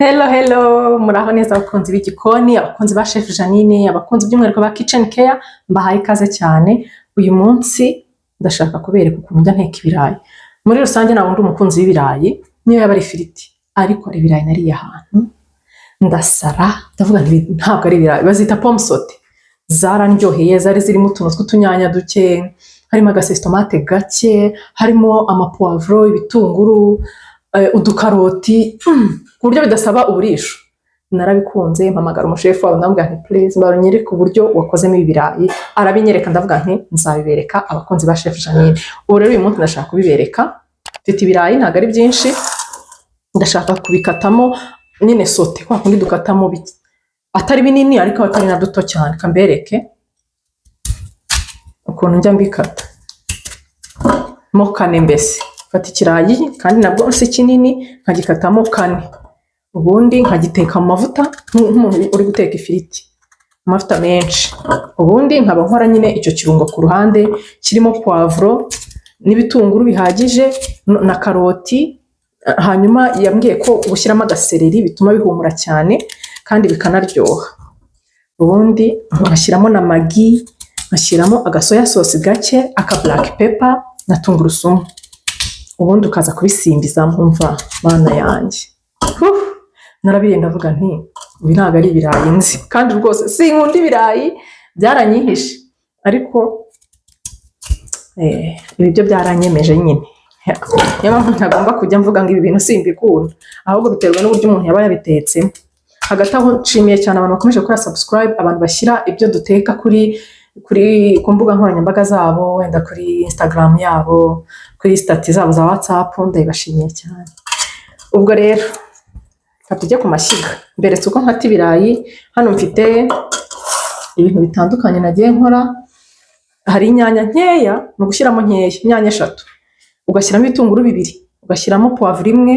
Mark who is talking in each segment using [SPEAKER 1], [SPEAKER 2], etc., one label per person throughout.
[SPEAKER 1] Hello hello, muraho neza abakunzi b'igikoni, abakunzi ba Chef Janine, abakunzi by'umwihariko ba Kitchen Care, mbahaye ikaze cyane. Uyu munsi ndashaka kubereka ukuntu njya nteka ibirayi. Muri rusange ntabwo ndi umukunzi w'ibirayi, niyo yaba ari ifiriti, ariko hari ibirayi nariye ahantu ndasara, ndavuga nti ntabwo ari ibirayi, bazita pomme sautée. Zarandyoheye, zari zirimo utuntu tw'utunyanya duke, harimo agasauce tomate gake, harimo amapoivron, ibitunguru, udukaroti, ku buryo bidasaba uburisho. Narabikunze, mpamagara umushefu wabo, ndamubwira nti: "Please mbarunyereke uburyo wakozemo ibi birayi." Arabinyereka, ndavuga nti nzabibereka abakunzi ba Chef Janine. Ubu rero uyu munsi ndashaka kubibereka. Mfite ibirayi, ntabwo ari byinshi, ndashaka kubikatamo nyine sauté, kwa kundi dukatamo bike, atari binini ariko atari na duto cyane. Kambereke ukuntu njya mbikata mo kane. Mbese mfata ikirayi, kandi nabwo si kinini, nkagikatamo kane, ubundi nkagiteka mu mavuta nk'umuntu uri guteka ifiriti, amavuta menshi. Ubundi nkaba nkora nyine icyo kirungo ku ruhande kirimo poivron n'ibitunguru bihagije na karoti. Hanyuma yambwiye ko gushyiramo agaseleri bituma bihumura cyane kandi bikanaryoha. Ubundi ngashyiramo na Maggi, ngashyiramo agasoya sauce gake, aka black pepper na tungurusumu, ubundi ukaza kubisimbiza. Nkumva mana yanjye. Huh! Narabiriye ndavuga nti ibi ntabwo ari ibirayi nzi, kandi rwose sinkunda ibirayi, byaranyihishe, ariko ibi byo byaranyemeje nyine. Niyo mpamvu ntagomba kujya mvuga ngo ibi bintu simbikunda, ahubwo biterwa n'uburyo umuntu yaba yabitetsemo. Hagati aho nshimiye cyane abantu bakomeje gukora subscribe, abantu bashyira ibyo duteka kuri ku mbuga nkoranyambaga zabo, wenda kuri Instagram yabo, kuri status zabo za WhatsApp, ndabibashimiye cyane. Ubwo rero reka tujye ku mashyiga. Mberetse uko nkata ibirayi. Hano mfite ibintu bitandukanye nagiye nkora. Hari inyanya nkeya, ni ugushyiramo nkeya, inyanya eshatu, ugashyiramo ibitunguru bibiri, ugashyiramo poivron imwe,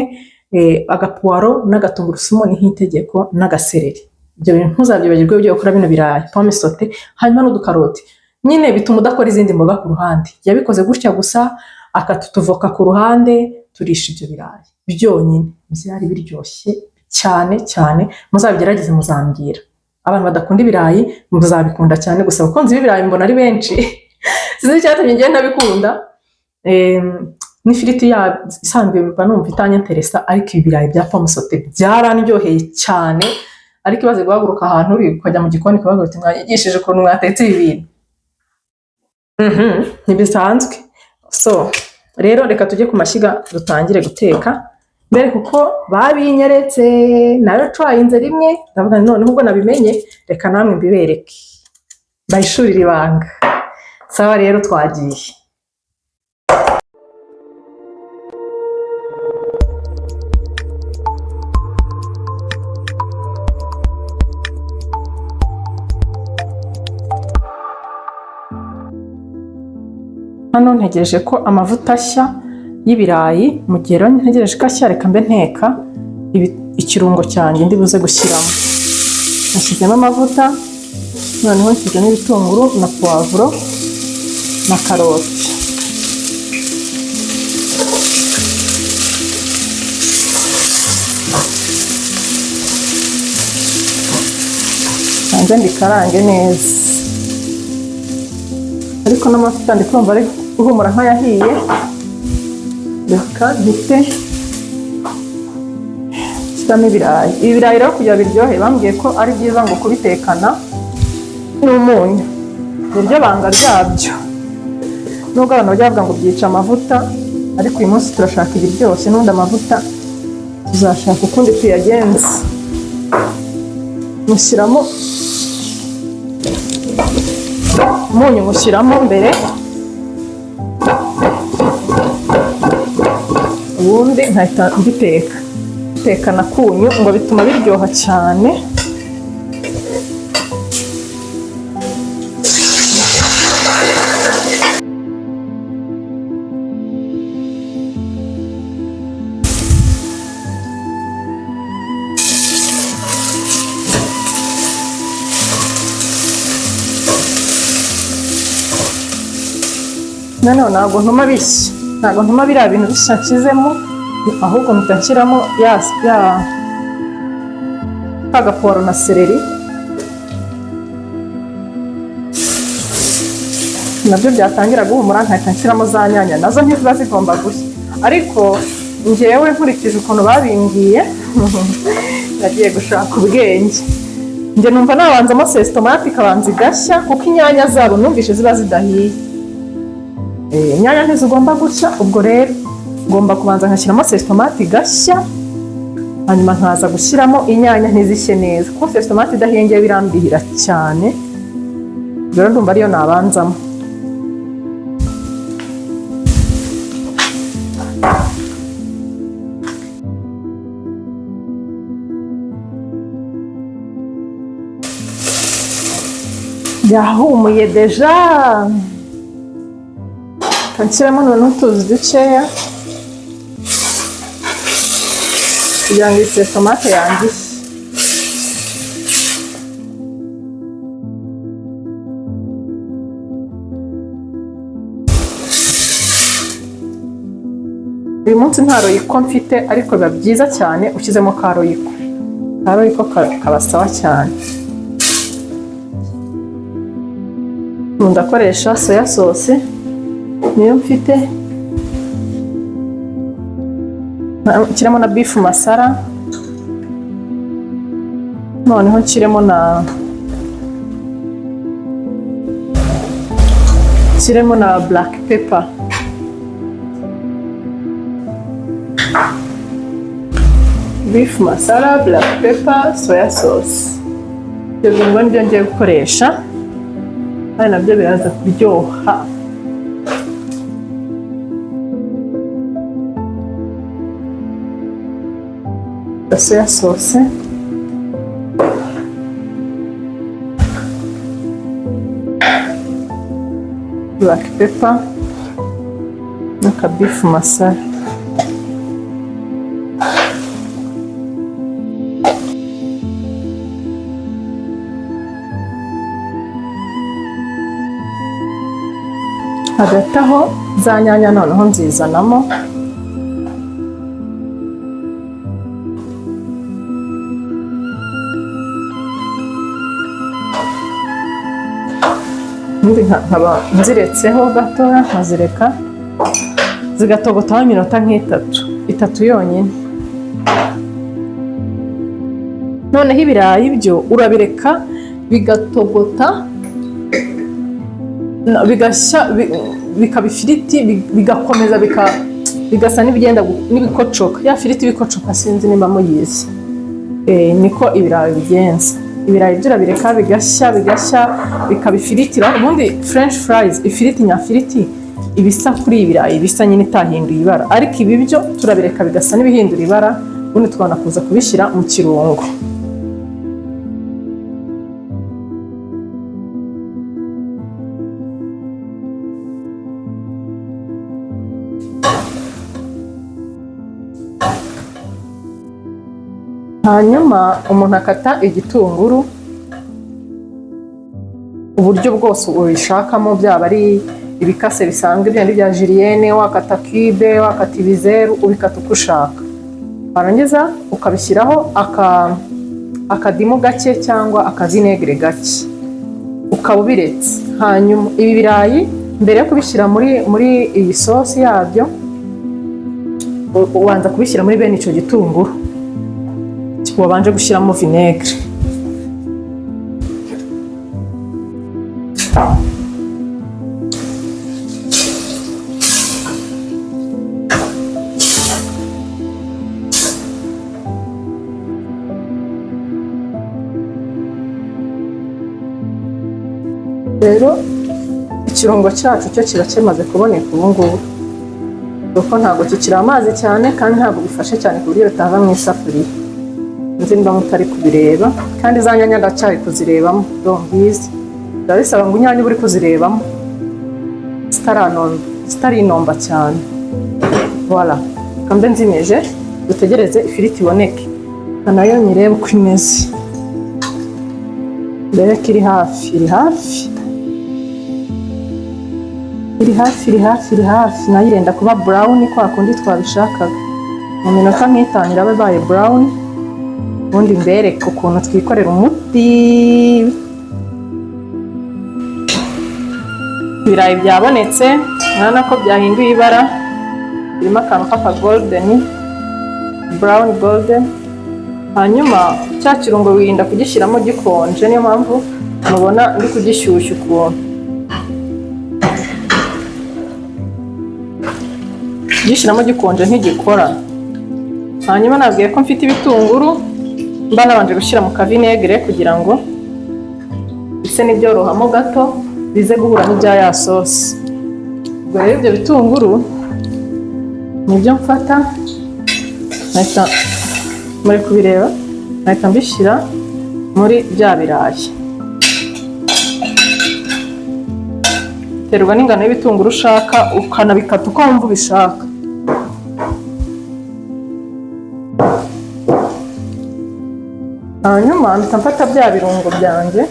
[SPEAKER 1] agapuwaro n'agatungurusumu ni nk'itegeko, n'agaseleri. Ibyo bintu ntuzabyibagirwe ugiye gukora bino birayi pomme sautée. Hanyuma n'udukaroti nyine, bituma udakora izindi mboga ku ruhande. Yabikoze gutya gusa, akata utuvoka ku ruhande, turisha ibyo birayi byonyine. Byari biryoshye cyane cyane, muzabigerageze muzambwira. Abantu badakunda ibirayi muzabikunda cyane, gusa abakunzi b'ibirayi mbona ari benshi, sinzi icyatumye ngenda ntabikunda. N'ifiriti ya isanzwe mba numva itanyenteresa, ariko ibi birayi bya pomme sautée byarandyoheye cyane. Ariko ibaze guhaguruka ahantu uri ukajya mu gikoni ukabagira uti: "Mwanyigishije ukuntu mwatetse ibi bintu." Ntibisanzwe. So rero reka tujye ku mashyiga dutangire guteka mbere, kuko babinyeretse nayo twayinze rimwe, ndavuga nti noneho ubwo nabimenye reka namwe mbibereke, mbahishurire ibanga. Sawa rero, twagiye. Hano ntegereje ko amavuta ashya y'ibirayi. Mu gihe rero ntegereje ko ashya, reka mbe nteka ikirungo cyanjye ndi buze gushyiramo. Nashyizemo amavuta, noneho nshyizemo ibitunguru na poivron na karoti. Hanze mbikarange neza, ariko n'amavuta ndi kumva ari guhumura nk'ayahiye. Reka mpite nshyiramo ibirayi. Ibi birayi rero kugira biryohe, bambwiye ko ari byiza ngo kubitekana n'umunyu, niryo banga ryabyo, nubwo abantu bajya bavuga ngo byica amavuta, ariko uyu munsi turashaka ibiryoshye, n'ubundi amavuta tuzashaka ukundi tuyagenza. Mushyiramo umunyu, mushyiramo mbere, ubundi nkahita mbiteka. Bitekana akunyu ngo bituma biryoha cyane. Noneho ntabwo ntuma bishya, ntabwo ntuma biriya bintu bishya nshyizemo, ahubwo mpita nshyiramo ya Ka gapuwaro na seleri nabyo byatangira guhumura, nkahita nshyiramo za nyanya. Nazo ntiziba zigomba gushya, ariko njyewe nkurikije ukuntu babimbwiye, nagiye gushaka ubwenge, njye numva nabanzamo sauce tomate ikabanza igashya, kuko inyanya zabo numvishe ziba zidahiye. Inyanya ntizigomba gushya. Ubwo rero ngomba kubanza nkashyiramo sauce tomate igashya, hanyuma nkaza gushyiramo inyanya ntizishye neza, kuko sauce tomate idahiye ngewe birambihira cyane. Rero ndumva ariyo nabanzamo. Byahumuye déjà. Nshyiramo noneho utuzi dukeya kugira ngo iyi sauce tomate yanjye ishye. Uyu munsi nta Royco mfite, ariko biba byiza cyane ushyizemo ka Royco. Ka Royco kaba sawa cyane. Ndakoresha soya sauce, niyo mfite. Nshyiremo na beef masala, noneho nshyiremo na black pepper. Beef masala, black pepper, soya sauce, ibyo birungo nibyo ngiye gukoresha, kandi nabyo biraza kuryoha. Soya sauce, black pepper n'aka beef masala. Hagati aho za nyanya noneho nzizanamo. Ubundi nkaba nziretseho gatoya, nkazireka zigatogotaho iminota nk'itatu, itatu yonyine. Noneho ibirayi byo urabireka bigatogota, bigashya, bikaba ifiriti, bigakomeza bigasa n'ibigenda n'ibikocoka, ya firiti ibikocoka, sinzi niba muyizi. Niko ibirayi bigenza. Ibirayi byo urabireka bigashya, bigashya, bikaba ifiriti. Ubundi french fries, ifiriti nyafiriti, ibisa kuri ibi birayi bisa nyine itahinduye ibara, ariko ibi byo turabireka bigasa n'ibihindura ibara, ubundi tukabona kuza kubishyira mu kirungo. Hanyuma umuntu akata igitunguru uburyo bwose ubishakamo, byaba ari ibikase bisanzwe byandi bya julienne, wakata cube, wakata ibizeru, ubikata uko ushaka, warangiza ukabishyiraho akadimu gake cyangwa akavinegere gake, ukaba ubiretse. Hanyuma ibi birayi, mbere yo kubishyira muri iyi sosi yabyo, ubanza kubishyira muri bene icyo gitunguru wabanje gushyiramo vinegere. Rero ikirungo cyacu cyo kiba kimaze kuboneka ubu ngubu, kuko ntabwo kikiri amazi cyane kandi ntabwo bifashe cyane ku buryo bitava mu isafuriya. Nzi niba mutari kubireba, kandi za nyanya ndacyari kuzirebamo. Ngizi biba bisaba ngo inyanya ube uri kuzirebamo zitarinomba cyane. Voilà, reka mbe nzimeje, dutegereze ifiriti iboneke. Reka nayo nyirebe uko imeze, ndebe ko iri hafi. Iri hafi, iri hafi, iri hafi, iri hafi. Nayo irenda kuba brown kwa kundi twabishakaga. Mu minota nk'itanu iraba ibaye brown. Ubundi mbereke ukuntu twikorera umuti. Ibirayi byabonetse, urabona ko byahinduye ibara, birimo akantu k'aka golden brown, golden. Hanyuma cya kirungo wirinda kugishyiramo gikonje, niyo mpamvu mubona ndi kugishyushya ukuntu. Kugishyiramo gikonje ntigikora. Hanyuma nabwiye ko mfite ibitunguru mba nabanje gushyira mu kavinegere kugira ngo bise n'ibyorohamo gato, bize guhura n'ibya ya sosi. Ubwo rero ibyo bitunguru nibyo mfata nkahita, muri kubireba, nkahita mbishyira muri bya birayi. Biterwa n'ingano y'ibitunguru ushaka, ukanabikata uko wumva ubishaka. Hanyuma mpita mfata bya birungo byanjye,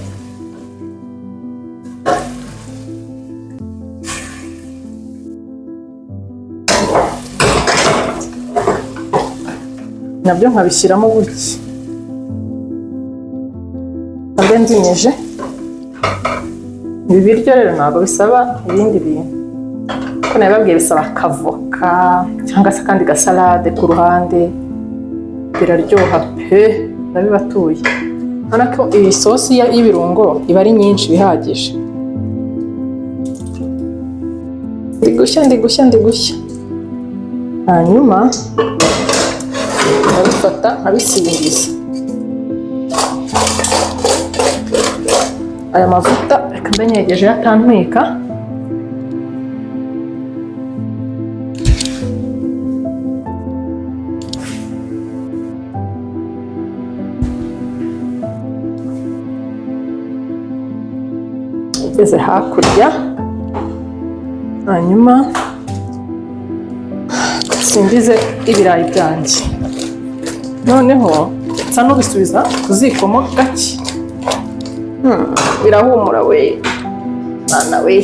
[SPEAKER 1] nabyo nkabishyiramo gutya, mbe nzimije. Ibi biryo rero ntabwo bisaba ibindi bintu, kuko nabibabwiye, bisaba akavoka cyangwa se akandi gasalade ku ruhande, biraryoha pe, ndabibatuye. Urabona ko iyi sosi y'ibirungo iba ari nyinshi bihagije. Ndi gushya, ndi gushya, ndi gushya. Hanyuma ndabifata nkabisingiza aya mavuta. Reka mbe nyegeje atantwika. Ngeze hakurya, hanyuma nsingize ibirayi byanjye. Noneho nsa n'ubisubiza ku ziko mo gake. Birahumura we, mwana we.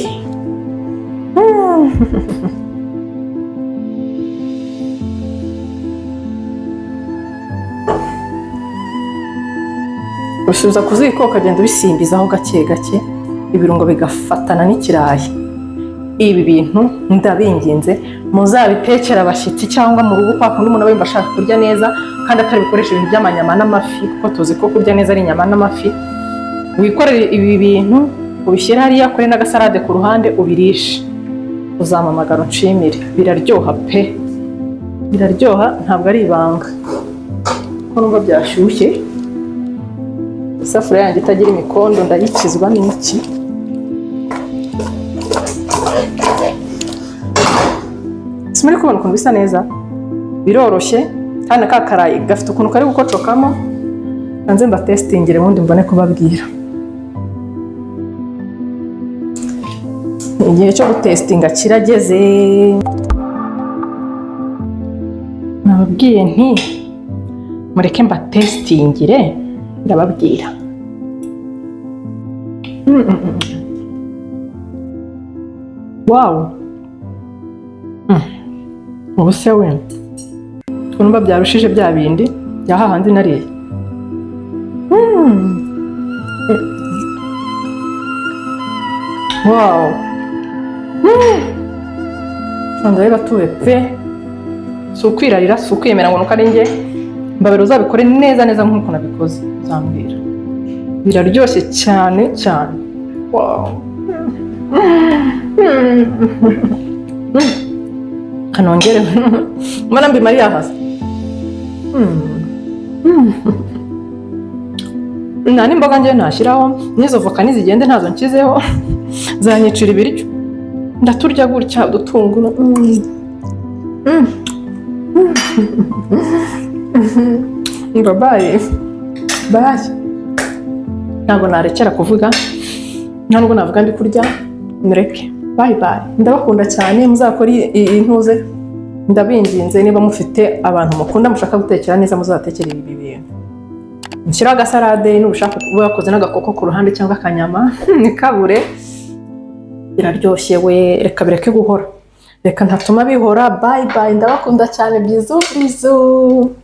[SPEAKER 1] Ubisubiza ku ziko, ukagenda ubisimbizaho gake gake, ibirungo bigafatana n'ikirayi. Ibi bintu ndabinginze, muzabitekera abashyitsi cyangwa mu rugo, kwa kundi umuntu aba yumva ashaka kurya neza kandi atari bukoresha ibintu by'amanyama n'amafi, kuko tuzi ko kurya neza ari inyama n'amafi. Wikorere ibi bintu, ubishyire hariya kure n'agasalade ku ruhande, ubirishe, uzampamagara unshimire. Biraryoha pe, biraryoha, ntabwo ari ibanga. Ko numva byashyushye, isafuriya yanjye itagira imikondo ndayikizwa n'iki? Si muri kubona ukuntu bisa neza? Biroroshye kandi ka karayi gafite ukuntu kari gukocokamo. Hanze mbatesitingire, ubundi mbone kubabwira. Igihe cyo gutesitinga kirageze. Nababwiye nti mureke mbatesitingire, ndababwira. Wow. Ubu se we urumva byarushije bya bindi bya hahandi nariye? Wow. Ndabibatuye pe, si ukwirarira, si ukwiyemera ngo nuko ari njye mbabera. Uzabikore neza neza nk'uko nabikoze, uzambwira. Biraryoshye cyane cyane. Wow. Kanongere mbona mbimariye aha. Nta n'imboga njyewe ntashyiraho, n'izo voka nizigende, ntazo nshyizeho, zanyicira ibiryo. Ndaturya gutya udutunguru. Ngo bye bye, ntabwo narekera kuvuga, nta nubwo navuga ndi kurya. Mureke, bye bye, ndabakunda cyane. Muzakore iyi ntuze, ndabinginze. Niba mufite abantu mukunda mushaka gutekera neza, muzatekere ibi bintu. Mushyiraho agasalade, nubushaka kuba wakoze n'agakoko ku ruhande cyangwa akanyama, ntikabure. Biraryoshye we. Reka bireke guhora, reka ntatuma bihora. Bye bye, ndabakunda cyane. Bisous bisous.